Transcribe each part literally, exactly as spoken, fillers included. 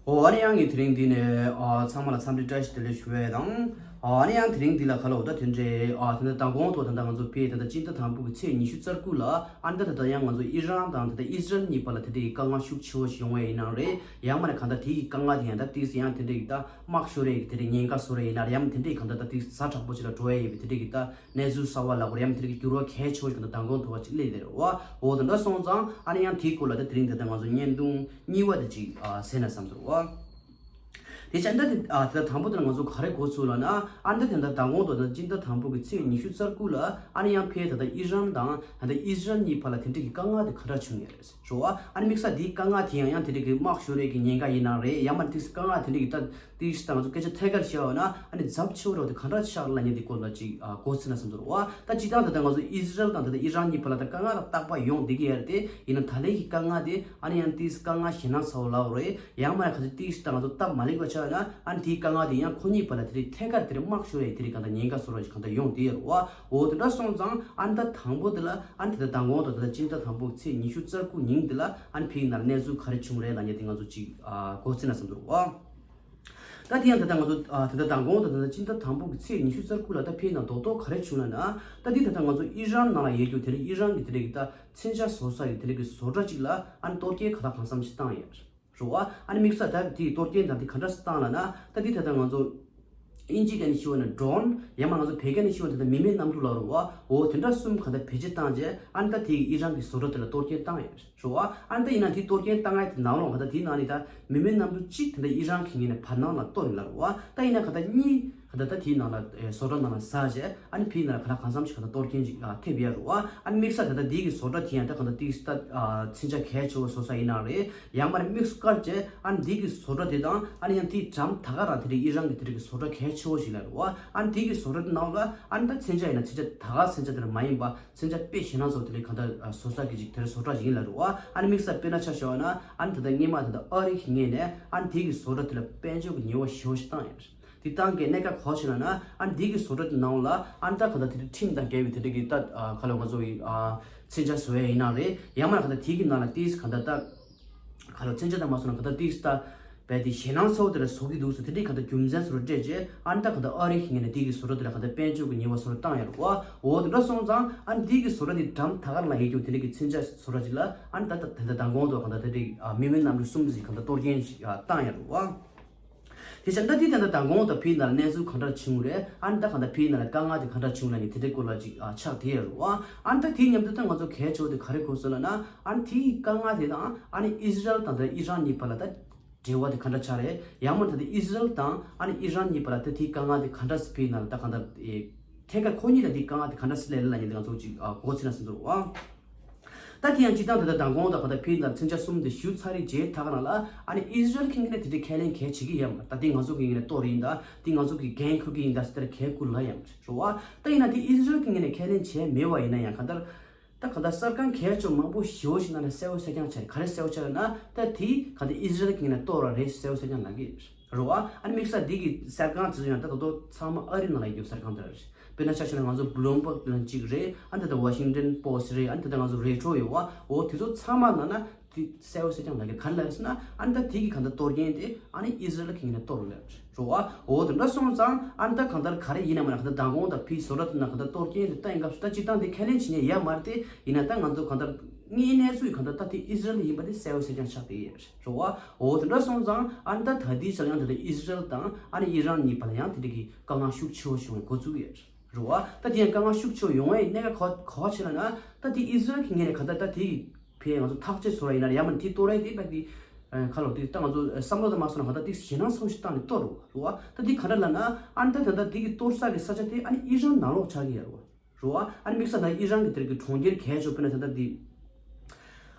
ཨོ་ཨ་ནི་ཡང་ངས་དེ་རིང་འདི་ནས་ཨ་ཚང་མ་ལ་འཚམས་འདྲི་བཀྲ་ཤིས་བདེ་ལེགས་ཞུ་བ་དང་། ཨ་ནི་ཡང་དེ་རིང་འདི་ལ་ག་ལ་འོ་ད་དེ་འདྲའི་ཨ་ད་ལྟ་མདང་དགོང་དང་ད་ལྟ་ང་ཚོ་ཕེ་ད་ལྟ་སྤྱི་ཟླ་དང་པོ་གི་ཚེས་ཉི་ཤུ་རྩ་དགུ་ལ་ཨ་ནི་ད་ད་ལྟ་ཡང་ང་ཚོ་ཨི་རན་དང་ད་ལྟ་ཨི་སི་རལ་གཉིས་བར་ལ་དེ་འདྲའི་དཀའ་ངལ་ཤུགས་ཆེ་བོ་ཞིག་ཡོང་བ་ཡིན་ན་རེད། ཡང་མ་ན་གང་ལྟར་དེ་གི་དཀའ་ངལ་དེ་ཡང་ད་ཏིག་ཙམ་ཡང་དེ་འདྲའི་གི་ད་དམག་ཤོར་རེ་གི་དེ་འདྲའི་ཉེན་ཁ་བཟོ་རེ་ཡིན་ན་རེད། ཡང་མ་དེ་འདྲའི་གང་ལྟར་ད་ཏིག་ཙམ་ཛ་དྲག་པོ་ཅིག་ལ་འགྲོ་ཡ་ཡིན་པའི་དེ་འདྲའི་གི་ད་གནས་ཚུལ་གསར་བ་ལབ་དགོས་རེད། ཡང་མ་དེ་འདྲའི་གི་འགྱུར་བ་གལ་ཆེ་བོ་ཞིག་གང་ལྟར་མདང་དགོང་ཐོག་ཅིག་སླེབས་བསྡད་རེད་བ། འོ་དེ་འདྲ་སོང་ཙང་ཨ་ནི་ཡང་དེའི་སྐོར་ལ་ད་དེ་རིང་ད་ལྟ་ང་ཚོ་བརྙན་ཐུང་གཉིས་པ་དེ་ཅིག་ཨ་གསན་ན་བསམ་སོང་བ། དེ་བྱས་ད་དེ་ཨ་ད་ལྟ་དང་པོ་དེ་ལ་ང་ཚོ་ག་རེ་གོ་ཚུལ་ལབ་ན། ཨ་ད་དེ་འདྲ་མདང་དགོང་དང་ད་སྤྱི་ཟླ་དང་པོ་གི་ཚེས་ཉི་ཤུ་རྩ་དགུ་ལ་ཨ་ནི་ཡང་ཕེ་ད་ལྟ་ཨི་རན་དང་ད་ལྟ་ཨི་སི་རལ་གཉིས་བར་ལ་དེ་འདྲའི་གི་དཀའ་ངལ་དེ་ག་འདྲ་བྱུང་ཡོད་རེད་ཟེར་བ། ཨ་ནི་དམིགས་བསལ་དེའི་དཀའ་ངལ་དེ་ཡང་ཡང་དེ་འདྲའི་གི་དམག་ཤོར་རེ་གི་ཉེན་ཁ་ཡིན་ན་རེད། ཡང་མ་དེ་དཀའ་ངལ་དེ་འདྲའི་གི་ད་དེ་ད་ང་ཚོ་སྐད་ཆ་ཐད་ཀར་བཤད་པ་ན་ཨ་ནི་ཚབས་ཆེ་བོ་རེད་དེ་ག་འདྲ་ཤག་ལབ་མཁན་དེ་སྐོར་ལ་ཅིག་ཨ་གོ་ཚུལ་ན་བསམ་སོང་བ། ད་སྤྱིར་བཏང་ད་ལྟ་ང་ཚོ་ཨི་སི་རལ་དང་ད་ལྟ་ཨི་རན་གཉིས་བར་ལ་ད་དཀའ་ངལ་དང་རྟག་པར་ཡོང་བསྡད་ཀྱི་ཡོད་རེད་དེ། ཡིན་ན་ད་ལན་གྱི་དཀའ་ངལ་དེ་ཨ་ནི་ཡང་ཏིས་དཀའ་ངལ་ཞེད་སྣང་ཚ་བོ་ལབ་རེད། ཡང་མ་ཡང་ཁ་ཅིག་ཏིས་དང་ང་ཚོ་སྟབས་མ་ལེགས་པ་ཆགས་ན་ཨ་ནི་དེའི་དཀའ་ངལ་དེ་ཡང་ཁོ་གཉིས་བར་ལ་དེ་རིགས་ཐད་ཀར་དེ་རིགས་དམག་ཤོར་ཡ་དེ་རིགས་གང་ལྟར་ཉེན་ཁ་བཟོ་ར་ཞིག་གང་ལྟར་ཡོང་བསྡད་ཡོད་རེད་བ། འོ་དེ་འདྲ་སོང་ཙང་ཨ་ནི་ད་དང་པོ་དེ་ལ་ཨ་ནི་དེ་ལྟར་མདང་དགོང་དང་དེ་ལྟར་སྤྱི་ཟླ་དང་པོ་གི་ཚེས་ཉི་ཤུ་རྩ་དགུ་ཉིན་དེ་ལ་ཨ་ནི་ཕིའི་ནང་གནས་ཚུལ་ག་རེ་བྱུང་རེད་ལབ་མཁན་དེ་ང་ཚོ་ཅིག་ཨ་གོ་ཚུལ་ན་བསམ་འདུག་བ། ད་དེ་ཡང་ད་ལྟ་ང་ཚོ་ཨ་ད་ལྟ་མདང་དགོང་དང་ད་ལྟ་སྤྱི་ཟླ་དང་པོ་གི་ཚེས་ཉི་ཤུ་རྩ་དགུ་ལ་ད་ཕིའི་ནང་རྡོག་རྡོག་ག་རེ་བྱུང་ལབ་ན། ད་འདི་ད་ལྟ་ང་ཚོ་ཨི་རན་ནང་ལ་ཡོད་རྒྱུ་དེ་རིགས་ཨི་རན་གྱི་དེ་རིགས་ཀྱི་ད་མཚོན་ཆ་བཟོ་ས་ཡི་དེ་རིགས་ཀྱི་བཟོ་གྲྭ་གཅིག་ལ་ཨ་ནི་གཏོར་སྐྱོན་ག་ལ་གང་འཚམ་ཞིག་བཏང་ཡོད་རེད་བ། ཨ་ནི་དམིགས་བསལ་ད་དེའི་གཏོར་སྐྱོན་དང་དེ་ག་འདྲ་བཏང་ལབ་ན། ད་འདི་ད་ལྟ་ང་ཚོ་ཨིན་ཇི་སྐད་ནས་ཞུ་བ་ན་ཌོ་རོན། ཡང་མ་ང་ཚོ་བོད་སྐད་ནས་ཞུ་བ་ད་ལྟ་མི་མེད་གནམ་གྲུ་ལབ་རེད་བ། འོ་དེ་འདྲ་གསུམ་ག་ད་བེད་སྤྱོད་བཏང་རྗེས་ཨ་ནི་ད་དེ་ཨི་རན་གྱི་བཟོ་གྲྭ་དེ་ལ་གཏོར་སྐྱོན་བཏང་ཡོད་རེད་བ། ཨ་ནི་ད་ཡིན་ན་དེ་གཏོར་སྐྱོན་བཏང་ཡ་དེ་ནང་ལོགས་ག་ད་དེའི་ནང་ནས་ད་མི་མེད་གནམ་གྲུ་གཅིག་དེ་འདྲ་ཨི་རན་གྱི་ངོས་ནས་བར་སྣང་ལ་གཏོར་ཡིན་ལབ་རེད་བ། ད་ཡིན་ན་ག་ད་གཉིས་ག་ད་ད་དེའི་ནང་ལ་བཟོ་གྲྭ་ནང་ལ་ཟག་རྗེས་ཨ་ནི་ཕིའི་ནང་ལ་ག་ད་གང་འཚམ་ཞིག་ག་ད་གཏོར་སྐྱོན་ཅིག་ཐེབས་ཡོད་རེད་བ། ཨ་ནི་དམིགས་བསལ་ད་ད་དེའི་གི་བཟོ་གྲྭ་དེ་ཡང་ད་ག་ད་དེའི་ད་མཚོན་ཆ་གལ་ཆེ་བོ་བཟོ་ས་ཡིན་ན་རེད། ཡང་མ་རེད་དམིགས་སུ་བཀར་བྱས་ཨ་ནི་འདི་གི་བཟོ་གྲྭ་དེ་དང་ཨ་ནི་ཡང་དེའི་འགྲམ་ད་ག་རང་དེ་རིགས་ཨི་རན་གི་དེ་རིགས་ཀྱི་བཟོ་གྲྭ་གལ་ཆེ་བོ་ཞིག་ལ་རེད་བ། ཨ་ནི་འདི་གི་བཟོ་གྲྭ་དེ་ནང་ལ་ཨ་ནི་ད་མཚོན་ཆ་ཡིན་ན་མཚོན་ཆ་ད་ག་མཚོན་ཆ་དེ་ར་མ་ཡིན་པ་མཚོན་ཆ་དཔེ་ཞེད་སྣང་ཚ་བོ་དེ་རིགས་གང་ལྟར་བཟོ་ས་གི་ཅིག་དེ་རིགས་བཟོ་གྲྭ་ཞིག་ཡིན་ལ་རེད་བ། ཨ་ནི་དམིགས་བསལ་དཔེར་ན་ཆ་བཞག་ན་ཨ་ནི་ད་ལྟ་སྔོན་མ་ད་ལྟ་ཨ་རི་གི་ངོས་ནས་ཨ་ནི་འདི་གི་བཟོ་གྲྭ་དེ་ལ་དཔལ་འབྱོར་གི་ཉེས་པ་ཞེ་པོ་ཞིག་བཏང་ཡོད་རེད། དེ་བཏང་གི་གནད་འགག་ག་བ་ཞིག་ལབ་ན་ཨ་ནི་འདི་གི་བཟོ་གྲྭ་དེ་ནང་ལ་ཨ་ནི་ད་གང་ལྟར་དེ་རིགས་ཁྲིམས་དང་འགལ་བའི་དེ་རིགས་ཀྱི་ད་ག་ལ་ང་ཚོ་གི་མཚོན་ཆ་བཟོ་ཡ་ཡིན་ན་རེད། ཡང་མ་གང་ལྟར་དེ་གི་ནང་ལ་ཏིས་གང་ལྟར་ད། ག་ལ་མཚོན་ཆ་དང་མ་སོང་ན་ག་ད་ཏིས་ད་བས་དེ་ཞེད་སྣང་ཚ་བོ་དེ་ལ་བཟོ་གི་འདུག་ཟེར་དེ་འདྲའི་ག་ད་རྒྱུ་མཚན་སོ་སོར་སྤྲད་རྗེས་ཨ་ནི་ད་ག་ད་ཨ་རི་གི་ངོས་ནས་དེ་གི་བཟོ་གྲྭ་དེ་ལ་ག་ད་དཔལ་འབྱོར་གྱི་ཉེས་པ་སོ་སོར་བཏང་ཡོད་རེད་བ། འོ་དེ་འདྲ་སོང་ཙང་ཨ་ནི་དེ་གི་བཟོ་གྲྭ་དེ་འགྲམ་ད་ག་ལ་ཡོད་རྒྱུ་དེ་འདྲའི་གི་མཚོན་ཆ་བཟོ་གྲྭ་ཅིག་ལ་ཨ་ནི་ད་ད་ད་ད་མདང་དགོང་དུ་ག་ད་དེ་འདྲའི་མི་མེད་གནམ་གྲུ་གསུམ་ཞིག་ག་ད་གཏོར་སྐྱོན་ཞིག་བཏང་ཡོད་རེད་བ། དེ་བཞིན་ད་དེ་ད་ལྟ་མདང་དགོང་དང་ཕིའི་ནང་གནས་ཚུལ་གང་འདྲ་བྱུང་རེད། ཨ་ནི་ད་གང་ལྟར་ཕིའི་ནང་ལ་དཀའ་ངལ་དེ་གང་འདྲ་བྱུང་ལབ་ནས་དེ་འདྲའི་སྐོར་ལ་ཅིག་ཨ་ཆགས་བསྡད་ཡོད་རེད་བ། ཨ་ནི་ད་དེའི་མཉམ་དུ་ད་ང་ཚོ་གལ་ཆེ་བ་དེ་ག་རེ་གོ་སོང་ལབ་ན། ཨ་ནི་དེའི་དཀའ་ངལ་དེ་དང་ཨ་ནི་ཨི་ཟི་རལ་དང་ད་ཨི་རན་གཉིས་བར་ལ་ད་འབྲེལ་བ་དེ་གང་འདྲ་ཆགས་རེད། ཡང་མ་ད་ད་ཨི་ཟི་རལ་དང་ཨ་ནི་ཨི་རན་གཉིས་བར་ལ་ད་དེའི་དཀའ་ངལ་དེ་གང་འདྲ་སེ་ཕིའི་ནང་ལ་ད་གང་འདྲ་ཨེ་ཐད་ཀར་ཁོ་གཉིས་ལ་དེའི་དཀའ་ངལ་དེ་གང་འདྲ་སེ་སླེབས་ལབ་ནས་ད་ང་ཚོ་ཅིག་ཨ་གོ་ཚུལ་ན་སོང་འདུག་བ། ད་དེ་ཡང་སྤྱིར་བཏང་ད་ལྟ་མདང་དགོང་དང་གང་ལྟར་ཕིའི་ནང་མཚོན་ཆ་གསུམ་དེ་ཞུས་ཚར་རེད། རྗེས་ད་ག་ནང་ལ་ཨ་ནི་ཨི་ཟི་རལ་གྱི་ངོས་ནས་དེ་འདྲའི་ཁས་ལེན་གལ་བྱེད་ཀྱི་ཡོད་མ་རེད། ད་དེ་ང་ཚོ་གི་ངོས་ནས་གཏོར་ཡིན་ད་དེ་ང་ཚོ་གི་འགན་འཁུར་གྱི་ཡིན་ད་ཟེར་དེར་གལ་བསྐུར་ལ་ཡང་རེད་བ། ད་ཡིན་ན་དེ་ཨི་ཟི་རལ་གྱི་ངོས་ནས་ཁས་ལེན་བྱས་མེད་པ་ཡིན་ན་ཡང་གང་ལྟར་ད་གང་ལྟར་གསར་ཁང་གལ་ཆེ་མང་པོ་ཞེ་པོ་ཞིག་ནང་ནས་གསལ་པོ་གསལ་རྐྱང་ཆགས་རེད། ག་རེ་གསལ་པོ་ཆགས་རེད་ན་ད་དེ་གང་ལྟར་ཨི་ཟི་རལ་གྱི་ངོས་ནས་གཏོར་བ་རེད་གསལ་པོ་གསལ་རྐྱང་ལབ་ཀྱི་རེད། རེད་བ། ཨ་ནི་དམིགས་བསལ་འདི་གི་གསར་ཁང་དེ་ཚོ་ཡང་ད་ད་དུང་ཚང་མ་ཨ་རི་ནང་ལ་ཡོད་རྒྱུ་གསར་ཁང་དེ་རེད། དཔེར་ན་ཆ་བཞག་ན་ང་ཚོ་Bloomberg་ནང་གཅིག་རེད། ཨ་ནི་ད་ལྟ་Washington Post་རེད། ཨ་ནི་ད་ལྟ་ང་ཚོ་Reuters་ཡོད་བ། འོ་དེ་ཚོ་ཚང་མ་ནང་ན་དེ་གསལ་པོ་གསལ་རྐྱང་ལབ་ཀྱི་ག་རེ་ལབ་ཟེར་ན་ཨ་ནི་ད་དེ་གི་གང་ལྟར་གཏོར་མཁན་དེ་ཨ་ནི་ཨི་ཟི་རལ་གྱི་ངོས་ནས་གཏོར་ལབ་རེད་བ། འོ་དེ་འདྲ་སོང་ཙང་ཨ་ནི་ད་གང་ལྟར་ག་རེ་ཡིན་ན་མ་ན་གང་ལྟར་མདང་དགོང་དང་ཕིའི་བཟོ་གྲྭ་དེ་ནང་གང་ལྟར་གཏོར་མཁན་དེ་ད་ཡིན་སྐབས་སུ་ད་སྤྱིར་བཏང་དེ་ཁས་ལེན་བྱེད་མཁན་ཡོད་མ་རེད་དེ། ཡིན་ན་ད་ང་ཚོ་གང་ལྟར་དངོས་གནས་ཚུལ་གང་ལྟར་ད་དེ་ཨི་ཟི་རལ་ཡིན་པ་དེ་གསལ་པོ་གསལ་རྐྱང་ཆགས་བསྡད་ཡོད་རེད། རེད་བ། འོ་དེ་འདྲ་སོང་ཙང་ཨ་ནི་ད་ད་ལྟའི་ཆར་ཡང་དེ་འདྲ་ཨི་ཟི་རལ་དང་ཨ་ནི་ཨི་རན་གཉིས་བར་ལ་ཡང་དེ་འདྲ་གི་དཀའ་ངལ་ཤུགས་ཆེ་བོ་བྱུང་བའི་འགོ་བཙུགས་ཡོད་རེད་བ། ད་དེ་ཡང་དཀའ་ངལ་ཤུགས་ཆེ་བོ་ཡོང་བའི་གནད་འགག་ག་ག་བ་ཆེ་ལབ་ན་ད་དེ་ཨི་ཟི་རལ་གྱི་ངོས་ནས་ག་ད་ད་དེ་གི་ཕའི་ང་ཚོ་ཐག་གཅོད་བཟོ་ར་ཡིན་ན་ཡང་མིན་དེ་གཏོར་ར་དེ་ད་དེ་ཁ་ལོ་དེ་ད་ང་ཚོ་བསམ་བློ་ད་མ་སོང་ན་ག་ད་དེ་ཞེད་སྣང་ཚ་བོ་ཞིག་བཏང་ནས་གཏོར་རོ་རེད་བ། ད་དེ་ག་འདྲ་ལབ་ན་ཨ་ནི་ད་ད་ད་དེ་གི་གཏོར་ས་གི་ས་ཆ་དེ་ཨ་ནི་ཨི་རན་ནང་ལོགས་ཆགས་ཀྱི་ཡོད་རེད་བ། རེད་བ། ཨ་ནི་དམིགས་བསལ་ད་ཨི་རན་གྱི་དེ་རིགས་ཀྱི་གྲོང་ཁྱེར་གལ་ཆེ་བོ་དཔེར་ན་ད་ལྟ་འདི་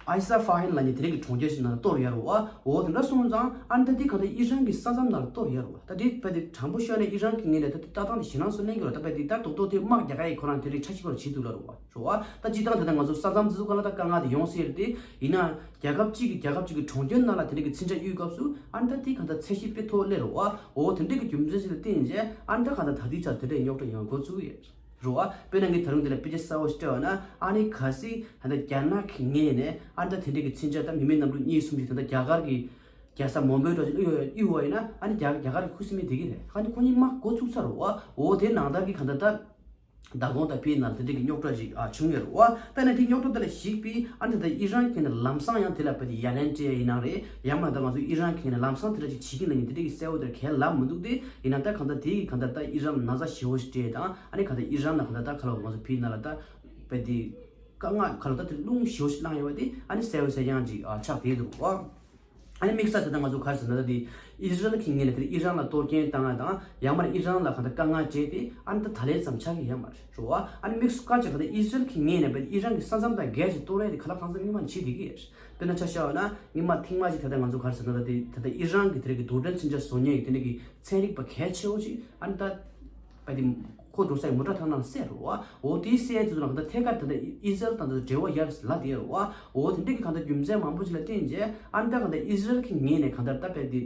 ཨའི་ས་ཧྥ་ཧན་ལབ་མཁན་དེ་རིགས་ཀྱི་གྲོང་ཁྱེར་ཞིག་ནང་ལ་གཏོར་ཡོད་རེད་བ། འོ་དེ་འདྲ་སོང་ཙང་ཨ་ནི་ད་འདི་ག་ད་ཨི་རན་གྱི་ས་མཚམས་ནང་ལ་གཏོར་ཡོད་རེད་བ། ད་འདི་བས་དེ་དྲང་པོ་ཤོད་ན་ཨི་རན་གྱི་ངོས་ནས་ད་འདི་ལྟ་སྟངས་དེ་ཞེད་སྣང་ཚ་བོ་གླེང་གི་རེད། ད་བས་འདི་ད་རྡོག་རྡོག་དེ་དམག་རྒྱག་ག་ཡི་ཁོ་རང་དེ་རིགས་འཆར་གཞི་ཁོ་རང་བྱེད་འདུག་ལབ་རེད་བ། རེད་བ། ད་སྤྱིར་བཏང་ད་ལྟ་ང་ཚོ་ས་མཚམས་འཛུལ་ག་ལ་ད་དཀའ་ངལ་དེ་ཡོང་སྲིད་རེད་དེ། ཡིན་ན་རྒྱལ་ཁབ་གཅིག་གིས་རྒྱལ་ཁབ་གཅིག་གི་གྲོང་ཁྱེར་ནང་ལ་དེ་འདྲ་གི་མཚོན་ཆ་གཡུག་སྐབས་སུ་ཨ་ནི་ད་འདི་ག་ད་ཚད་གཞི་དཔེ་མཐོ་སླེབས་རེད་བ། འོ་དེ་འདྲ་གི་རྒྱུ་མཚན་ཞིག་ལ་བརྟེན་བྱས་ཨ་ནི་ད་ག་ད་ད་འདི་ཆར་དེ་འདྲའི་རྙོག་དྲ་ཡོང་འགོ་བཙུགས་ཡོད། རེད་བ། དཔེར་ན་ངས་ད་རུང་འདི་ལ་དཔེ་ཆ་གསར་བ་ཞིག་སྤྲད་པ་ན་ཨ་ནི་གལ་སྲིད་ད་ལྟ་རྒྱ་ནག་གི་ངོས་ནས་ཨ་ནི་ད་དེ་འདྲ་གི་མཚོན་ཆ་ད་མི་མེད་གནམ་གྲུ་གཉིས་གསུམ་ཞིག་ད་ལྟ་རྒྱ་གར་གྱི་ རྒྱལ་ས་མོན་པའི་འགྲོ་ཅིག་གཡུག་གཡུག་བ་ཡིན་ན་ཨ་ནི་རྒྱ་རྒྱ་གར་ཁུ་སིམ་མེ་དེ་གི་རེད། ཨ་ནི་ཁོ་གཉིས་མ་འགོ་ཚུགས་ཚར་རོ་བ། འོ་དེ་ནང་ལྟར་གི་གང་ལྟར་ད། མདང་དགོང་དང་ཕིའི་ནང་དེ་འདྲ་གི་རྙོག་དྲ་ཞིག་ཨ་བྱུང་ཡོད་རེད་བ། ད་ནི་དེ་རྙོག་དྲ་དེ་ལ་གཞིགས་པའི་ཨ་ནི་ད་ཨི་རན་གྱི་ནས་ལམ་སང་ཡང་དེ་ལ་བ་དེ་ཡ་ལན་སྤྲད་ཡིན་ན་རེད། ཡང་མ་ད་ང་ཚོ་ཨི་རན་གྱི་ནས་ལམ་སང་དེ་འདྲ་ཅིག་བྱེད་ཀྱི་ན་ཡིན་དེ་འདྲ་གི་གསལ་བོ་དེ་གས་ལབ་མི་འདུག་སྟེ། ཡིན་ན་ད་གང་ལྟར་དེ་གི་གང་ལྟར་ད་ཨི་རན་ལ་ན་ཚ་ཞེ་བོ་ཞིག་སྤྲད་དང་ཨ་ནི་གང་ལྟར་ཨི་རན་ལ་གང་ལྟར་ད་ག་ལ་ང་ཚོ་ཕིའི་ནང་ལ་ད་བ་དེ་དཀའ་ངལ་ག་ལ་ད་དེ་རླུང་ཞེ་བོ་ཞིག་བསླངས་ཡོད་བ་དེ་ཨ་ནི་གསལ་བོ་གསལ་རྐྱང་ཅིག་ཨ་ཆགས་བསྡད་འདུག་བ། ཨ་ནི་དམིགས་བསལ་དེ་ད་ང་ཚོ་ག་རེ་ཟེར་ན་ད་དེ་ཨི་ཟི་རལ་གྱི་ངོས་ནས་དེ་ཨི་རན་ལ་གཏོར་སྐྱོན་བཏང་ཡ་དང་ཡང་མ་ཨི་རན་ལ་གང་ལྟར་དཀའ་ངལ་སྤྲད་དེ་ཨ་ནི་ད་ད་ལན་ཙམ་ཆགས་ཀྱི་ཡོད་མ་རེད་རོ་བ། ཨ་ནི་དམིགས་སུ་བཀར་བྱས་གང་ལྟར་ཨི་ཟི་རལ་གྱི་ངོས་ནས་བ་ཨི་རན་གྱི་ས་མཚམས་དང་སྒེར་གྱི་གཏོར་ཡ་དེ་ག་ལ་གང་འཚམ་སྔོན་མ་ནས་བྱེད་བསྡད་ཀྱི་ཡོད། དཔེར་ན་ཆ་བཞག་པ་ན་སྔོན་མ་ཐེངས་མ་གཅིག་ད་ལྟ་ང་ཚོ་ག་རེ་ཟེར་ན་ད་དེ་ད་ལྟ་ཨི་རན་གྱི་དེ་རིགས་ཀྱི་རྡུལ་ཕྲན་མཚོན་ཆ་བཟོ་མཁན་གྱི་དེ་འདྲ་གི་ཚན་རིག་པ་གལ་ཆེ་བོ་ཅིག་ཨ་ནི་ད་བ་དེ་ཁོ་འགྲོ་ས་ཡི་མོ་ཊ་ཐང་ནང་བསད་རོ་བ། འོ་དེའི་བསད་དུས་ལ་གང་ལྟར་ཐད་ཀར་ད་ལྟ་ཨི་ཟི་རལ་དང་ད་ལྟ་འབྲེལ་བ་ཡར་ལ་དེ་རོ་བ། འོ་དེ་འདྲ་གི་གང་ལྟར་རྒྱུ་མཚན་མང་པོ་ཅིག་ལ་བརྟེན་རྗེས་ཨ་ནི་ད་གང་ལྟར་ཨི་ཟི་རལ་གྱི་ངོས་ནས་གང་ལྟར་ད་བ་དེ་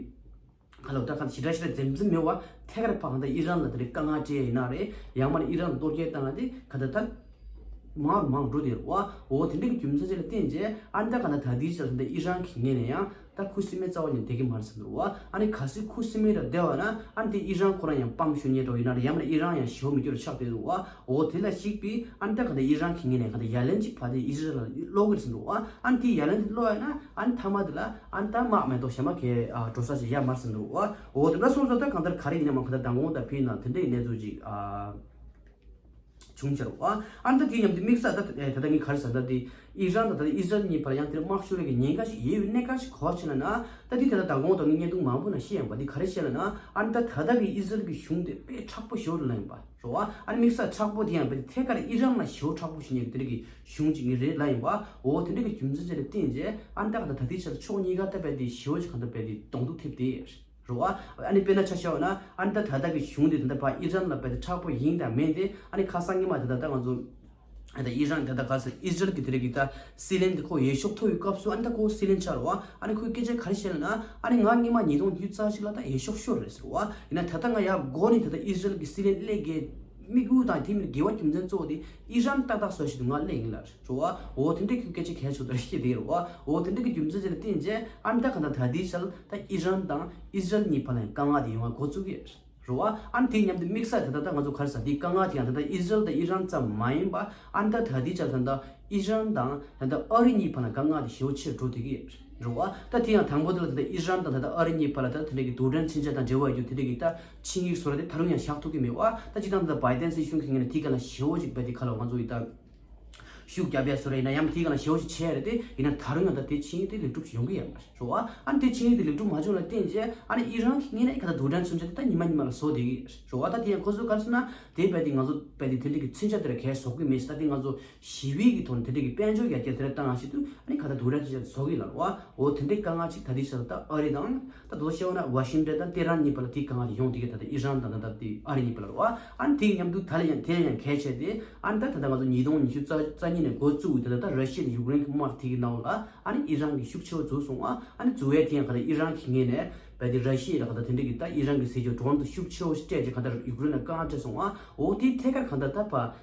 ག་ལ་ད་གང་ཞེ་དྲག་ཞེ་དྲག་འཛེམ་འཛེམ་མེད་བ། ཐད་ཀར་ཕ་གང་ལྟར་ཨི་རན་ལ་དེ་རིགས་དཀའ་ངལ་སྤྲད་ཡིན་ན་རེད། ཡང་མ་ནི་ཨི་རན་ལ་གཏོར་སྐྱོན་བཏང་ཡ་དེ་ག་ད་ད་མང་རུ་མང་རུ་འགྲོ་དེ་རེད་བ། འོ་དེ་འདྲ་གི་རྒྱུ་མཚན་ཅིག་ལ་བརྟེན་རྗེས་ཨ་ནི་ད་ག་ད་ད་ལྟའི་ཆར་ད་ཨི་རན་གྱི་ངོས་ནས་ཡང་ད་ཁུ་སིམ་མེ་རྩ་བ་ནས་བསྡད་ཀྱི་མ་རེད་ཟེར་འདུག་བ། ཨ་ནི་གལ་སྲིད་ཁུ་སིམ་མེ་ར་བསྡད་པ་ན་ཨ་ནི་དེ་ཨི་རན་ཁོ་རང་ཡང་སྤམ་ཤོར་ཉེན་འགྲོ་ཡིན་ན་རེད། ཡང་མ་ནི་ཨི་རན་ཡང་ཞེ་པོ་མི་སྐྱོ་རུ་ཆགས་བསྡད་འདུག་བ། འོ་དེ་ལ་གཞིགས་པའི་ཨ་ནི་ད་ག་ད་ཨི་རན་གྱི་ངོས་ནས་ག་ད་ཡ་ལན་ཅིག་ཕ་དེ་ཨི་རན་ལ་སློག་གི་རེད་ཟེར་འདུག་བ། ཨ་ནི་དེ་ཡ་ལན་དེ་སློག་ཡ་ན་ཨ་ནི་མཐའ་མ་དེ་ལ་ཨ་ནི་ད་དམག་མེ་ཏོག་གཞན་པ་གའི་ཨ་འགྲོ་ས་ཞིག་ཡོད་མ་རེད་ཟེར་འདུག་བ། འོ་དེ་འདྲ་སོང་ཙང་ད་གང་ལྟར་ག་རེ་ཡིན་ན་མ་ག་ད་མདང་དགོང་དང་ཕིའི་ནང་དེ་འདྲ་ཡི་གནས་ཚུལ་ཅིག་ཨ་བྱུང་ཆེ་རུ་བ། ཨ་ནི་ད་དེ་མཉམ་དུ་དམིགས་བསལ་ད་ད་ད་ངས་ག་རེ་ཟེར་ད་དེ་ཨི་རན་དང་ད་ད་ཨི་ཟི་རལ་གཉིས་བར་ཡང་དེར་དམག་ཤོར་བའི་ཉེན་ཁ་ཞིག་ཡོད་པའི་གནད་འགག་ཞིག་ག་བ་ཆེ་ན་ན་ད་དེ་ད་ད་མདང་དགོང་དང་ངས་བརྙན་ཐུང་མང་པོ་ནང་བཤད་ཡོང་བ། དེ་ག་རེ་བཤད་ལ་ན་ཨ་ནི་ད་ད་ད་གི་ཨི་ཟི་རལ་གྱི་གཞུང་དེ་དཔེ་མཁྲེགས་པོ་ཞེ་པོ་ལ་ཡིན་པ། རོ་བ། ཨ་ནི་དམིགས་བསལ་མཁྲེགས་པོ་དེ་ཡང་བས་ཏེ་ཐད་ཀར་ཨི་རན་ལ་ཞེ་པོ་མཁྲེགས་པོ་ཞིག་ཉེ་གི་དེ་འདྲ་གི་གཞུང་ཅིག་ངེས་རེད་ལ་ཡིན་པ། འོ་དེ་འདྲ་གི་རྒྱུ་མཚན་ཅིག་ལ་བརྟེན་རྗེས་ཨ་ནི་ད་ག་ད་ད་ལྟའི་ཆར་ཕྱོགས་གཉིས་ཀ་ད་བས་ཏེ་ཞེ་པོ་ཅིག་གང་ལྟར་བས་ཏེ་གདོང་ཐུག་ཐེབས་ཏེ་རོ་བ། ཨ་ནི་དཔེར་ན་ཆ་བཞག་པ་ན་ཨ་ནི་ད་ད་ལྟ་གི་གཞུང་དེ་ད་ལྟ་ཕ་ཨི་རན་ལ་བས་ཏེ་མཁྲེགས་པོ་ཡིན་དང་མིན་ཏེ་ཨ་ནི་ཁ་སང་ཉི་མ་དེ་ད་ལྟ་ང་ཚོ་ཨ་ད་ཨི་རན་ད་ལྟ་ག་ས་ཨི་ཟི་རལ་གི་དེ་འདྲ་གི་ད་སྲིད་བློན་དེ་ཁོ་འོས་ཤོག་ཐོབ་པའི་སྐབས་སུ་ཨ་ནི་ད་ཁོ་སྲིད་བློན་ཆགས་རོ་བ། ཨ་ནི་ཁོས་སྐད་ཆ་ག་རེ་བཤད་ལ་ན་ཨ་ནི་ང་སྔོན་མ་ཉིས་སྟོང་ཉི་ཤུ་རྩ་གཅིག་ལ་ད་འོས་ཤོག་ཤོར་རེད་ཟེར་བ། ཡིན་ན་ད་ལྟ་ང་ཡར་འགོ་ནས་ད་ལྟ་ཨི་ཟི་རལ་གྱི་སྲིད་བློན་སླེབས་དགོས་དམིགས་ཡུལ་དང་དེ་མིན་དགོས་པ་རྒྱུ་མཚན་གཙོ་བོ་དེ་ཨི་རན་ཏག་ཏག་བཟོ་ཞིག་ཏུ་ང་སླེབས་ཡིན་ལ་རེད་བ། འོ་དེ་འདྲ་ཁོས་སྐད་ཆ་གལ་ཆེ་ལྟར་བཤད་དེ་རེད་བ། འོ་དེ་འདྲ་གི་རྒྱུ་མཚན་ཅིག་ལ་བརྟེན་རྗེས་ཨ་ནི་ད་ག་ད་ད་ལྟའི་ཆར་ད་ཨི་རན་དང་ཨི་ཟི་རལ་གཉིས་བར་ལ་དཀའ་ངལ་དེ་ཡོང་བ་འགོ་བཙུགས་ཀྱི་རེད། རེད་བ། ཨ་ནི་དེ་མཉམ་དུ་དམིགས་བསལ་ད་ལྟ་ད་ང་ཚོ་ག་རེ་ཟ་དེའི་དཀའ་ངལ་དེ་ཡང་ད་ལྟ་ཨི་ཟི་རལ་དང་ཨི་རན་ཙམ་མ་ཡིན་པ། ཨ་ནི་ད་ད་ལྟའི་ཆར་ད་ལྟ་ཨི་རན་དང་ད་ལྟ་ཨ་རི་གཉིས་བར་ལ་དཀའ་ངལ་དེ་ཞེ་པོ་ཆེར་འགྲོ་བསྡད་ཀྱི་རེད་བ། ད་དེ་ཡང་དང་པོ་དེ་ལ་ད་ལྟ་ཨི་རན་དང་ད་ལྟ་ཨ་རི་གཉིས་བར་ལ་ད་དེ་འདྲ་གི་རྡུལ་ཕྲན་མཚོན་ཆ་དང་འབྲེལ་བ་ཡོད་རྒྱུ་དེ་འདྲ་གི་ད་ཆིངས་ཡིག་བཟོ་ར་དེ་ད་རུང་ཡང་བཞག་ཐུབ་ཀྱི་མེད་བ། ད་སྤྱིར་བཏང་ད་ལྟ་བའི་ཏན་སྲིད་གཞུང་གི་ངོས་ནས་དེའི་སྒང་ལ་ཞེ་པོ་ཅིག་བས་དེ་ཁ་ལ་ང་ཚོ་ཡི་ད། ཤུགས་རྒྱབ་ཡ་བཟོ་རེད་ཡིན་ན་ཡང་དེའི་སྒང་ལ་ཞེ་པོ་ཞིག་བྱས་རེད་དེ། ཡིན་ན་ད་རུང་ཡང་ད་དེ་ཆིངས་ཡིག་དེ་ལེགས་གྲུབ་ཡོང་གི་ཡོད་མ་རེད་བ། ཨ་ནི་དེ་ཆིངས་ཡིག་དེ་ལེགས་གྲུབ་མ་བྱུང་ལ་བརྟེན་རྗེས་ཨ་ནི་ཨི་རན་གྱི་ངོས་ནས་ཨི་ཁ་ད་རྡུལ་ཕྲན་མཚོན་ཆ་དེ་ད་ཉི་མ་ཉི་མ་ལ་བཟོ་བསྡད་ཀྱི་རེད་བ། ད་དེ་ཡང་ཁོ་ཚོས་ག་རེ་ཟེར་ན་དེ་བས་དེ་ང་ཚོ་བས་དེ་དེ་འདྲ་གི་མཚོན་ཆ་དེ་ལ་གས་བཟོ་གི་མེད་ཟེར། ད་དེ་ང་ཚོ་ཞི་བའི་གི་ཐོག་ནས་དེ་འདྲ་གི་དཔལ་འབྱོར་ཡར་རྒྱས་དེ་འདྲ་བཏང་ཡ་ཞིག་ཏུ་ཨ་ནི་ཁ་ད་རྡུལ་ཕྲན་མཚོན་ཆ་དེ་བཟོ་གི་ཡོད་ལ་རེད་བ། འོ་དེ་འདྲའི་དཀའ་ངལ་ཅིག་ད་དེ་ཆ་ལ་ད་ཨ་རི་དང་ད་དོ་ཤེས་བ་ན་ཝ་ཤིང་ཏན་དང་ཏེ་ཧྲན་གཉིས་བར་ལ་དེའི་དཀའ་ངལ་དེ་ཡོང་བསྡད་ཀྱི། ད་ལྟ་ཨི་རན་དང་ད་ལྟ་དེ་ཨ་རི་གཉིས་བར་ལ་རེད་བ། ཨ་ནི་དེ་མཉམ་དུ་ད་ལ་ཡང་དེ་ལ་ཡང་གལ་ཆེ་སྟེ་ཨ་ནི་ད་ད་ལྟ་ང་ཚོ་ཉིས་སྟོང་ཉི་ཤུ་རྩ་གཉིས་ནས་འགོ་བཙུགས་ད་ལྟ་ད་ར་ཤི་ཡ་དང་ཡུཀ་རེན་གྱི་དམག་དེ་གི་ནང་ལ་ཨ་ནི་ཨི་རན་གྱི་ཤུགས་ཆེ་བ་འཛུལ་སོང་བ། ཨ་ནི་འཛུལ་བའི་དེ་ཡང་ག་ད་ཨི་རན་གྱི་ངོས་ནས་བས་དེ་ར་ཤི་ཡ་ལ་ག་ད་དེ་འདྲ་གི་ད་ཨི་རན་གྱི་ཟས་བཅད་ཌོ་རོན་དུ་ཤུགས་ཆེ་བ་ཞིག་སྤྲད་ཅིག་ག་ད་ཡུཀ་རེན་ལ་དཀའ་ངལ་སྤྲད་སོང་བ། འོ་དེ་ཐད་ཀར་ག་ད་ད་ཕ།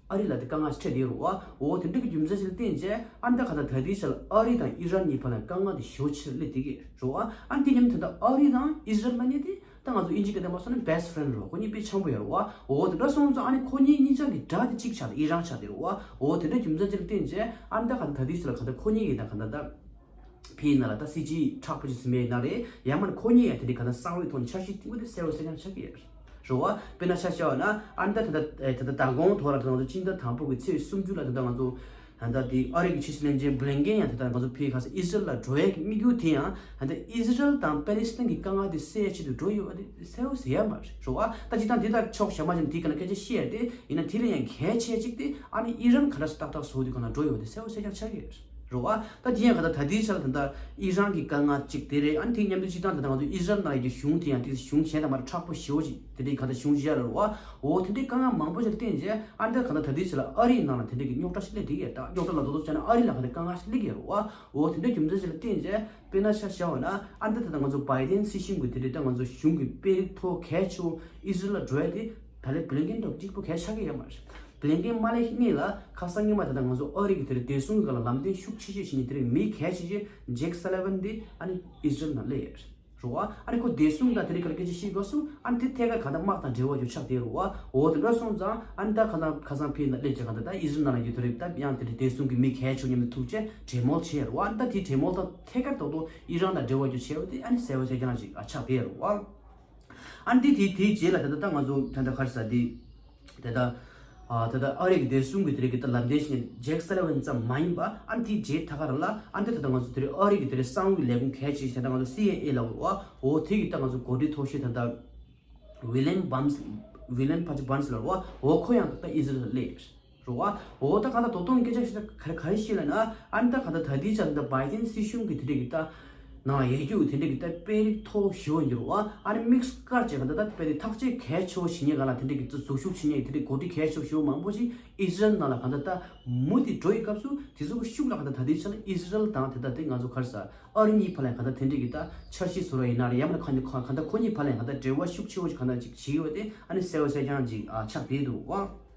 ཨ་རི་ལ་དེ་དཀའ་ངལ་འཕྲད་དེ་རུ་བ། འོ་དེ་འདྲ་གི་རྒྱུ་མཚན་ཞིག་ལ་བརྟེན་རྗེས་ཨ་ནི་ད་ག་ད་ད་ལྟའི་ཆར་ཨ་རི་དང་ཨི་རན་གཉིས་བར་ལ་དཀའ་ངལ་དེ་ཞེ་པོ་ཆེར་སླེབས་བསྡད་ཀྱི་རེད་བ། ཨ་ནི་དེ་མཉམ་དུ་ད་ཨ་རི་དང་ཨི་ཟི་རལ་ལ་ནི་དེ་ད་ང་ཚོ་དབྱིན་ཇི་སྐད་དེ་མ་སོང་ན་best friend་རེད་བ། ཁོ་གཉིས་དཔེ་འཆམ་པོ་ཡོད་རེད་བ། འོ་དེ་འདྲ་སོང་ཙང་ཨ་ནི་ཁོ་གཉིས་གཉིས་ཆ་གི་དགྲ་དེ་གཅིག་ཆགས་ཏེ་ཨི་རན་ཆགས་བསྡད་རེད་བ། འོ་དེ་འདྲ་རྒྱུ་མཚན་ཞིག་ལ་བརྟེན་རྗེས་ཨ་ནི་ད་ག་ད་ད་ལྟའི་ཆར་ལ་ག་ད་ཁོ་གཉིས་ཀྱི་ད་ག་ད་ད། ཕིའི་ནང་ལ་ད་སྲིད་ཇུས་མཁྲེགས་པོ་ཅིག་ཟིན་པ་ཡིན་ན་རེད། ཡང་མིན་ཁོ་གཉིས་ཡང་དེ་འདྲའི་ག་ད་གསང་བའི་ཐོག་ནས་འཆར་གཞི་བཏིང་བ་དེ་གསལ་པོ་གསལ་རྐྱང་ཆགས་ཀྱི་ཡོད་རེད་བ། དཔེར་ན་ཆ་བཞག་པ་ན་ཨ་ནི་ད་ད་ད་ད་མདང་དགོང་དོ་ར་ད་ང་ཚོ་སྤྱི་ཟླ་དང་པོ་གི་ཚེས་སུམ་ཅུ་ལ་ད་ད་ང་ཚོ་ད་ད་དེ་ཨ་རི་གི་ཕྱི་སྲིད་བློན་ཆེན་བྷི་ལིན་ཀེན་ཡང་ད་ད་ང་ཚོ་ཕིའི་ཁ་སང་ཨི་ཟི་རལ་ལ་འགྲོ་ཡས་ཀྱི་དམིགས་ཡུལ་དེ་ཡང་ད་ད་ཨི་ཟི་རལ་དང་པེ་ལི་སི་ཐན་གྱི་དཀའ་ངལ་དེ་སེལ་ཡས་ཆེད་དུ་འགྲོ་ཡོད་པ་དེ་གསལ་པོ་གསལ་ཡ་མ་རེད་བ། ད་སྤྱིར་བཏང་དེ་ལྟར་ཕྱོགས་གཞན་པ་ཅན་དེའི་སྒང་ལ་སྐད་ཆ་བཤད་ཡས་དེ་ཡིན་ན་དེ་ལས་ཡང་གལ་ཆེ་གཅིག་དེ་ཨ་ནི་ཨི་རན་ག་འདྲ་སེ་ཏག་ཏག་བཟོ་དུས་སྒང་ལ་འགྲོ་ཡོད་པ་དེ་གསལ་པོ་གསལ་རྐྱང་ཆགས་ཀྱི་རེད། རེད་བ། ད་དེ་ཡང་ག་ད་ད་ལྟའི་ཆར་ད་ལྟ་ཨི་རན་གྱི་དཀའ་ངལ་གཅིག་དེ་རེད། ཨ་ནི་དེ་མཉམ་དུ་སྤྱིར་བཏང་ད་ལྟ་ང་ཚོ་ཨི་རན་ནང་གི་གཞུང་དེ་ཡང་དེ་གཞུང་གཞན་དང་མ་འདྲ་མཁྲེགས་པོ་ཞེ་པོ་ཅིག་དེ་འདྲའི་ག་ད་གཞུང་བཞི་རེད་བ། འོ་དེ་འདྲའི་དཀའ་ངལ་མང་པོ་ཞིག་ལ་བརྟེན་རྗེས་ཨ་ནི་ད་ག་ད་ད་ལྟའི་ཆར་ལ་ཨ་རིའི་ནང་ལ་དེ་འདྲའི་གི་རྙོག་དྲ་ཞིག་སླེབས་བསྡད་ཀྱི་ཡོད། ད་རྙོག་དྲ་ལ་དོ་དོ་བྱས་ན་ཨ་རི་ལ་ག་ད་དཀའ་ངལ་ཞིག་སླེབས་ཀྱི་ཡོད་རེད་བ། འོ་དེ་འདྲའི་རྒྱུ་མཚན་ཞིག་ལ་བརྟེན་རྗེས་དཔེར་ན་ཆ་བཞག་པ་ན་ཨ་ནི་ད་ད་ལྟ་ང་ཚོ་བའི་ཏན་སྲིད་གཞུང་གི་དེ་འདྲའི་ད་ང་ཚོ་གཞུང་གི་དཔོན་རིགས་ཐོག་གལ་ཆེ་བོ་ཨི་ཟི་རལ་ལ་འགྲོ་ཡ་དེ་ད་ལན་བྷི་ལིན་ཀེན་དང་གཅིག་པོ་གལ་ཆགས་ཀྱི་ཡོད་མ་རེད། བློན་ཆེན་མ་སླེབས་སྔོན་ལ་ཁ་སང་ཉི་མ་ད་ལྟ་ང་ཚོ་ཨ་རི་གི་དེ་རིང་བདེ་སྲུང་གི་སྒང་ལ་ལམ་སྟོན་ཤུགས་ཆེ་ཤོས་བྱེད་མཁན་དེ་རིང་མི་གལ་ཆེ་ཤོས་ཇེག་སཱ་ལི་ཝན་དེ་ཨ་ནི་ཨི་ཟི་རལ་ནང་སླེབས་ཡོད་རེད་བ། ཨ་ནི་ཁོ་བདེ་སྲུང་དང་དེ་རིང་ག་ལ་སྐད་ཆ་བཤད་སྐབས་སུ་ཨ་ནི་དེ་ཐད་ཀར་གང་ལྟར་དམག་དང་འབྲེལ་བ་ཡོད་ཆགས་བསྡད་རེད་བ། འོ་དེ་འདྲ་སོང་ཙང་ཨ་ནི་ད་གང་ལྟར་ཁ་སང་ཕེབས་ནས་སླེབས་བྱས་གང་ལྟར་ད་ཨི་ཟི་རལ་ནང་ལ་ཡོད་དེ་རིང་ད་ཡང་དེ་རིང་བདེ་སྲུང་གི་མི་གལ་ཆེ་ཤོས་མཉམ་དུ་ཐུག་བྱས་གྲོས་མོལ་བྱས་རེད་བ། ཨ་ནི་ད་དེའི་གྲོས་མོལ་དང་ཐད་ཀར་ཏོག་ཏོག་ཨི་རན་དང་འབྲེལ་བ་ཡོད་བྱས་པ་དེ་ཨ་ནི་གསལ་པོ་གསལ་རྐྱང་ཞིག་ཨ་ཆགས་བསྡད་རེད་བ། ཨ་ནི་དེ་དེ་དེའི་རྗེས་ལ་ད་ལྟ་ད་ང་ཚོ་ད་ལྟ་ག་རེ་ཟེར་དེ། ད་ལྟ་ཨ་ད་ལྟ་ཨ་རི་གི་བདེ་སྲུང་གི་དེ་རིང་གི་ད་ལམ་སྟོན་བྱེད་མཁན་ཇེག་སཱ་ལི་ཝན་ཙམ་མ་ཡིན་པ་ཨ་ནི་དེའི་རྗེས་ད་ག་རང་ལ་ཨ་ནི་ད་ལྟ་ང་ཚོ་དེ་རིང་ཨ་རི་གི་དེ་རིང་གསང་བའི་ལས་ཁུངས་གལ་ཆེ་ཤོས་ད་ལྟ་ང་ཚོ་སི་ཨའི་ཨེ་ལབ་རེད་བ། འོ་དེ་གི་ད་ང་ཚོ་འགོ་ཁྲིད་མཐོ་ཤོས་ད་ལྟ་ཝི་ལན་བམ་སི་ཝི་ལན་ཕ་ཅི་བམ་སི་ལབ་རེད་བ། འོ་ཁོ་ཡང་ད་ལྟ་ཨི་ཟི་རལ་སླེབས་རེད་བ། འོ་ད་ག་ད་དོ་དོན་སྐད་ཆ་ཞིག་ད་ག་ག་རེ་བཤད་ལབ་ན་ཨ་ནི་ད་ག་ད་ད་ལྟའི་ཆར་ད་བའི་ཌེན་སྲིད་གཞུང་གི་དེ་འདྲ་གི་ད་ནང་ཡོད་རྒྱུ་དེ་འདྲ་གི་ད་དཔོན་རིགས་མཐོ་ཤོས་འགྱུར་བ་ཨ་ནི་དམིགས་བཀར་བྱས་ག་ད་ད་དཔེ་དེ་ཐག་གཅོད་གལ་ཆེ་བོ་བྱེད་མཁན་ག་ལ་དེ་འདྲ་གི་ད་འཛུལ་ཞུགས་བྱེད་མཁན་དེ་འདྲ་འགོ་ཁྲིད་གལ་ཆེ་བོ་ཞེ་པོ་མང་པོ་ཞིག་ཨི་ཟི་རལ་ནང་ལ་ག་ད་ད་མུ་མཐུད་འགྲོ་ཡི་སྐབས་སུ་དེ་ཚོ་གི་ཤུགས་ལ་ག་ད་ད་ལྟའི་ཆར་ཨི་ཟི་རལ་དང་དེ་ད་དེ་ང་ཚོ་ག་རེ་ཟ་ཨ་རི་གཉིས་བར་ལ་ག་ད་དེ་འདྲ་གི་ད་འཆར་གཞི་བཟོ་ར་ཡིན་ན་རེད་ཡང་མིན་ན་ག་ད་ག་ད་ཁོ་གཉིས་བར་ལ་ག་ད་འབྲེལ་བ་ཤུགས་ཆེ་བོ་ཞིག་ག་ད་ཅིག་བྱེད་ཡོད་དེ་ཨ་ནི་གསལ་པོ་གསལ་རྐྱང་ཅིག་ཨ་ཆགས་བསྡད་འདུག་བ།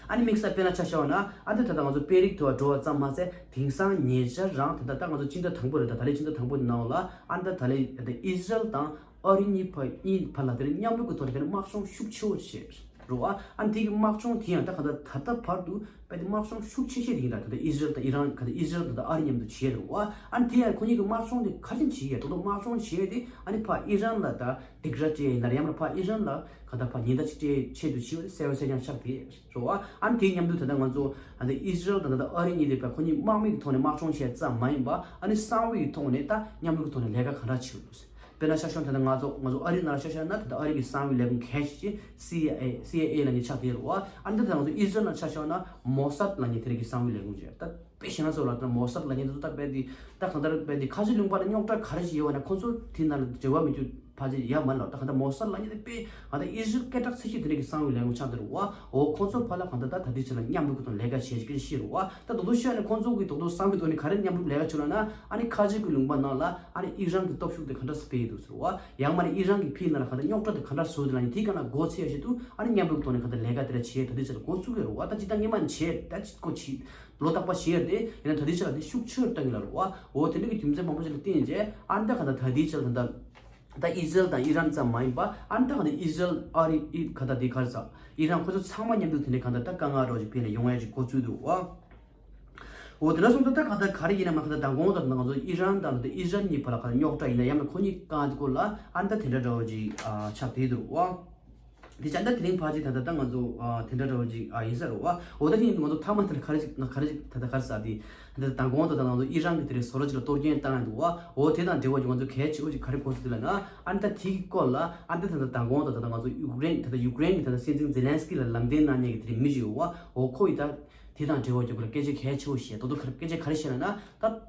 ཨ་ནི་དམིགས་བསལ་དཔེར་ན་ཆ་བཞག་ན་ཨ་ནི་ད་ལྟ་ང་ཚོ་དཔོན་རིགས་མཐོ་བ་འགྲོ་བ་ཙམ་མ་ཟད་དེང་སང་ཉེ་ཆར་རང་ད་ལྟ་ད་ང་ཚོ་སྤྱི་ཟླ་དང་པོ་རེད། ད་ད་ལོའི་སྤྱི་ཟླ་དང་པོ་ནང་ལ་ཨ་ནི་ད་ད་ལོའི་ད་ལྟ་ཨི་ཟི་རལ་དང་ཨ་རི་གཉིས་བར་གཉིས་བར་ལ་དེ་རིང་མཉམ་རུབ་ཀྱི་ཐོག་ནས་དེ་རིང་དམག་སྦྱོང་ཤུགས་ཆེ་བོ་བྱས་རེད་བ། ཨ་ནི་དེ་གི་དམག་སྦྱོང་དེ་ཡང་ད་ག་ད་ད་ལྟ་བར་དུ་དཔེ་དེ་དམག་སྦྱོང་ཤུགས་ཆེ་ཤོས་དེ་ཡིན་ད་ད་ལྟ་ཨི་ཟི་རལ་དང་ཨི་རན་ག་ད་ཨི་ཟི་རལ་དང་ད་ཨ་རི་མཉམ་དུ་བྱས་རེད་བ། ཨ་ནི་དེ་ཡང་ཁོ་གཉིས་ཀྱི་དམག་སྦྱོང་དེ་ག་རེ་བྱེད་ཡས་ད་དུང་དམག་སྦྱོང་བྱས་དེ་ཨ་ནི་ཕ་ཨི་རན་ལ་ད་སྡིགས་ར་སྤྲད་ཡིན་ན་རེད་ཡང་མིན་ན་ཕ་ཨི་རན་ལ་ག་ད་ཕ་ཉེན་བརྡ་ཅིག་སྤྲད་ཆེད་དུ་བྱས་པ་དེ་གསལ་པོ་གསལ་རྐྱང་ཆགས་བསྡད་རེད་བ། ཨ་ནི་དེའི་མཉམ་དུ་ད་ལྟ་ང་ཚོ་ཨ་ནི་ཨི་ཟི་རལ་དང་ད་ལྟ་ཨ་རི་གཉིས་དེ་ཕ་ཁོ་གཉིས་དམག་མི་གི་ཐོག་ནས་དམག་སྦྱོང་བྱས་ཙམ་མ་ཡིན་པ་ཨ་ནི་གསང་བའི་ཐོག་ནས་ད་མཉམ་རུབ་ཀྱི་ཐོག་ནས་ལས་ཀ་ག་འདྲ་བྱེད་དགོས། དཔེར་ན་ཆ་བཞག་ན་ད་ལྟ་ང་ཚོ་ང་ཚོ་ཨ་རི་ནང་ལ་ཆ་བཞག་ན་ད་ལྟ་ཨ་རི་གི་གསང་བའི་ལས་ཁུངས་གལ་ཆེ་ཤོས་སི་ཨའི་ཨེ་སི་ཨའི་ཨེ་ལབ་མཁན་ཆགས་བསྡད་རེད་བ། ཨ་ནི་ད་ལྟ་ང་ཚོ་ཨི་ཟི་རལ་ནང་ཆ་བཞག་ན་མོ་སཱད་ལབ་མཁན་དེ་རིང་གི་གསང་བའི་ལས་ཁུངས་ཅིག་ད་དཔེ་བཤད་ན་ཚོ་ལ་ད་མོ་སཱད་ལབ་མཁན་དེ་ཚོ་ད་དཔེ་དེ་ད་གང་ལྟར་དཔེ་དེ་ཁ་ཆེ་ལུང་པ་ལ་རྙོག་དྲ་ག་རེ་ཞིག་ཡོད་པ་ན་ཁོང་ཚོ་དེ་ནང་ལ་འབྲེལ་བ་མེད་རྒྱུ་ཕལ་ཆེར་ཡོད་མ་རེད་ལ། ད་གང་ལྟར་མོ་སཱད་ལབ་མཁན་དེ་དཔེ་ང་ད་ཨི་ཟི་རལ་སྐད་གྲགས་ཆེ་ཤོས་དེ་རིང་གི་གསང་བའི་ལས་ཁུངས་ཆགས་བསྡད་རེད་བ། འོ་ཁོང་ཚོ་ཕར་ལ་གང་ལྟར་ད་ད་ལྟའི་ཆ་ལ་མཉམ་རུབ་ཀྱི་ཐོག་ལས་ཀ་བྱེད་ཀྱི་ཤི་རེད་བ། ད་དོ་དོ་ཤི་ཡ་ནས་ཁོང་ཚོ་གི་དོ་དོ་གསང་བའི་ཐོག་ནས་ག་རེ་མཉམ་རུབ་ལས་ཀ་བྱེད་ལབ་ན་ཨ་ནི་ཁ་ཆེ་གི་ལུང་པ་ནང་ལ་ཨ་ནི་ཨི་རན་གི་སྟོབས་ཤུགས་དེ་ག་འདྲ་སེ་སྤེལ་ཡི་འདུག་ཟེར་བ། ཡང་མ་ནི་ཨི་རན་གི་ཕི་ནང་ལ་ག་འདྲ་རྙོག་དྲ་དེ་ག་འདྲ་བཟོ་དེ་ལ་ནི་དེ་ག་ན་འགོ་ཚུགས་ཡ་ཆེད་དུ་ཨ་ནི་མཉམ་རུབ་ཐོག་ནས་ག་འདྲ་ལས་ཀ་དེ་འདྲ་བྱེད་ད་ལྟའི་ཆ་ལ་འགོ་ཚུགས་ཡོད་རེད་བ། ད་ཅི་ད་སྔོན་མ་ནས་བྱས་ད་ཅི་ཀོ་ཆི་ལོ་རྟག་པ་བྱས་ཡོད་རེད་དེ་ཡིན་ན་ད་ལྟའི་ཆ་ལ་དེ་ཤུགས་ཆེར་བཏང་གི་ལ་རེད་བ། འོ་དེ་འདྲ་གི་རྒྱུ་མཚན་མང་པོ་ཞིག་ལ་བརྟེན་བྱས་ཨ་ནི་ད་ག་འདྲ་ད་ལྟའི་ཆ་ལ་ད་ད་ད་ཨི་ཟི་རལ་དང་ཨི་རན་ཙམ་མ་ཡིན་པ་ཨ་ནི་ད་ག་འདྲ་ཨི་ཟི་རལ་ཨ་རི་ཨི་ག་ད་དེ་ག་རེ་ཟ་ཨི་རན་ཁོ་ཚོ་ཚང་མ་མཉམ་དུ་དེ་འདྲ་ག་འདྲ་ད་དཀའ་ངལ་རོགས་ཅིག་ཕན་ལ་ཡོང་ཡ་ཅིག་འགོ་ཚུགས་འདུག་བ། འོ་དེ་འདྲ་སོང་ཙང་ད་གང་ལྟར་ག་རེ་ཡིན་ན་མ་གང་ལྟར་མདང་དགོང་དང་ང་ཚོ་ཨི་རན་དང་ད་ཨི་ཟི་རལ་གཉིས་བར་ལ་གང་ལྟར་རྙོག་དྲ་ཡིན་ན་ཡང་ན་ཁོ་གཉིས་གང་དེ་སྐོར་ལ་ཨ་ནི་ད་དེ་འདྲ་འདྲ་བོ་ཅིག་ཨ་ཆགས་བསྡད་འདུག་བ། དེ་བྱས་ད་དེ་རིང་ཕལ་ཆེར་ད་ལྟ་ད་ང་ཚོ་ཨ་དེ་འདྲ་འདྲ་བོ་ཅིག་ཨ་ཡིན་ས་རེད་བ། འོ་ད་དེ་ཡིན་དུས་ང་ཚོ་མཐའ་མ་དེ་ལ་ག་རེ་ཅིག་ང་ག་རེ་ཅིག་ད་ལྟ་ག་རེ་ཟ་དེ་ད་ལྟ་མདང་དགོང་དང་ད་ང་ཚོ་ཨི་རན་གྱི་དེ་རིང་བཟོ་གྲྭ་ཅིག་ལ་གཏོར་སྐྱོན་བཏང་ཡོད་འདུག་བ། འོ་དེ་དང་འབྲེལ་བ་ཅིག་ང་ཚོ་གལ་ཆེ་བོ་ཅིག་ག་རེ་གོ་སོང་དེ་ལ་ན་ཨ་ནི་ད་དེ་གི་སྐོར་ལ་ཨ་ནི་ད་ད་ལྟ་མདང་དགོང་དང་ད་ལྟ་ང་ཚོ་ཡུཀ་རེན་ད་ལྟ་ཡུཀ་རེན་གྱི་ད་ལྟ་སྲིད་འཛིན་ཛེ་ལན་སི་ཀི་ལ་ལམ་སྟོན་གནང་མཁན་གྱི་དེ་རིང་མི་ཅིག་ཡོད་བ། འོ་ཁོ་ཡིས་ད་དེ་དང་འབྲེལ་བ་ཅིག་ག་རེ་སྐད་ཆ་གལ་ཆེ་བོ་བཤད་ད་དུང་ག་རེ་སྐད་ཆ་ག་རེ་བཤད་ལབ་ན་ད།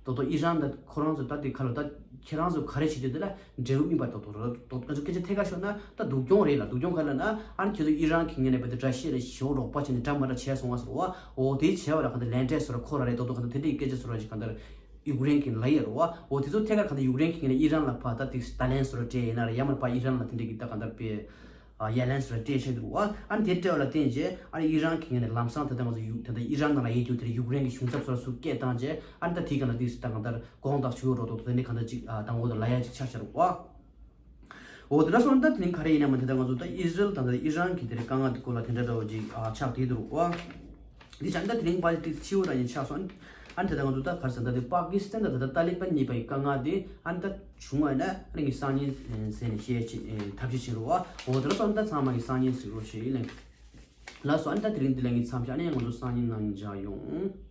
ད་དུང་ཨི་རན་དང་ཁོ་རང་ཚོ་ད་དེ་ཁ་ལོ་ད་ཁྱེད་རང་ཚོ་ག་རེ་བྱེད་དུས་དེ་ལ་འབྲེལ་བ་མིན་པ་ད་དུང་ར་ད་ང་ཚོ་སྐད་ཆ་ཐད་ཀར་ཤོད་ན་ད་སྡུག་གྱོང་རེད་ལ། སྡུག་གྱོང་ག་ལ་ན་ཨ་ནི་ཁྱེད་ཚོ་ཨི་རན་གྱི་ངོས་ནས་བལ་ཏེ་ར་ཤི་ཡ་ལ་ཞེ་པོ་རོགས་པ་བྱས་ནས་འདྲ་མ་འདྲ་བྱས་སོང་བ་ཟེར་བ། འོ་དེ་བྱས་པ་ལ་ག་འདི་ལན་སྤྲད་ཟེར་བ་ཁོ་ར་རེད། ད་དུང་ག་འདི་དེ་འདྲའི་སྐད་ཆ་ཟེར་བ་ཞིག་ག་འདི་ཡུཀ་རེན་གྱི་ལ་ཡ་རེད་བ། འོ་དེ་ཚོ་ཐད་ཀར་ག་འདི་ཡུཀ་རེན་གྱི་ངོས་ནས་ཨི་རན་ལ་ཕར་ད་དེ་ད་ལན་ཟེར་བ་སྤྲད་ཡིན་ན་ར་ཡ་མ་ཕར་ཨི་རན་ལ་དེ་འདྲའི་གི་ད་ག་འདི་པའི། ཡ་ལན་སོགས་སྤྲད་བཞིན་འདུག་བ། ཨ་ནི་དེ་སྤྲད་པ་ལ་བརྟེན་རྗེས་ཨ་ནི་ཨི་རན་གྱི་ངོས་ནས་ལམ་སང་ད་ལྟ་ང་ཚོ་ཡུ་ད་ལྟ་ཨི་རན་ནང་ལ་ཡོད་རྒྱུ་དེར་ཡུཀ་རེན་གྱི་གཞུང་ཚབ་སོགས་སུ་སྐད་བཏང་རྗེས་ཨ་ནི་ད་དེའི་སྒང་ལ་དེ་ད་གང་ལྟར་དགོངས་དག་ཞུ་རོགས་འདུག་དེ་ནས་གང་ལྟར་ཅིག་ཨ་དང་པོ་དང་ལ་ཡ་ཅིག་ཆགས་བཞག་རོགས། འོ་དེ་འདྲ་སོང་ད་དེ་རིང་ག་རེ་ཡིན་ན་མ་དེ་ད་ང་ཚོ་ད་ཨི་ཟི་རལ་དང་ད་ཨི་རན་གྱི་དེ་རིང་དཀའ་ངལ་དེ་སྐོར་ལ་དེ་འདྲ་འདྲ་བོ་ཅིག་ཨ་ཆགས་བསྡད་འདུག་རོགས། འདི་ཅང་ད་དེ་རིང་པ་ཏི་ཕྱི་པོ་རང་ཡིན་ཆགས་སོང་། ཨ་ནི་ད་ལྟ་ང་ཚོ་ད་ག་རེ་ཟེར་ད་དེ་པ་ཀི་སི་ཐན་དང་ད་ལྟ་ཏཱ་ལི་པན་གཉིས་པའི་དཀའ་ངལ་དེ་ཨ་ནི་ད་བྱུང་བ་ཡིན་ན་ཨ་ནི་ངས་སང་ཉིན་ཟེར་ནས་བཤད་ཆེད་ཐབས་ཤེས་བྱེད་རོགས། འོ་དེ་ལ་སོང་ད་ཚང་མ་གི་སང་ཉིན་གཟིགས་རོགས་ཞེས་ཡིན་ལེ། ལགས་སོ། ཨ་ནི་ད་དེ་རིང་འདི་ལ་ངས་མཚམས་བཞག་ཨ་ནི་ཡང་ང་ཚོ་སང་ཉིན་ནང་མཇལ་ཡོང་།